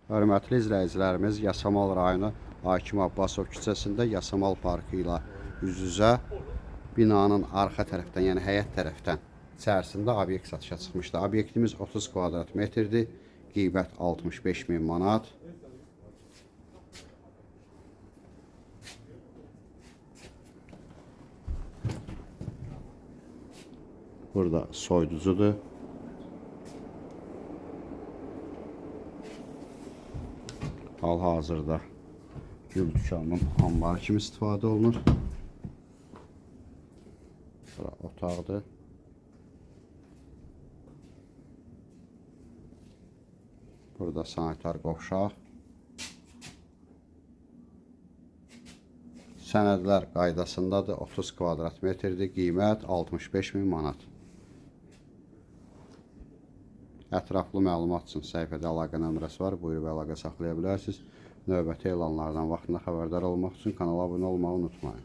Hörmətli izləyicilərimiz, Yasamal rayonu Hakim Abbasov küçəsində Yasamal Parkı ilə üz-üzə binanın arxa tərəfdən, yəni həyət tərəfdən içərisində obyekt satışa çıxmışdı. Obyektimiz 30 kvadrat metrdir. Qiymət 65 min manat. Burada soyuducudur. Hal-hazırda gül dükanının anbarı kimi istifadə olunur. Bura otaqdır. Burada sanitar qovşaq. Sənədlər qaydasındadır. 30 kvadrat metrdir. Qiymət 65 min manat. Ətraflı məlumat üçün səhifədə əlaqə nömrəsi var. Buyurub əlaqə saxlaya bilərsiniz. Növbəti elanlardan vaxtında xəbərdar olmaq üçün kanala abunə olmağı unutmayın.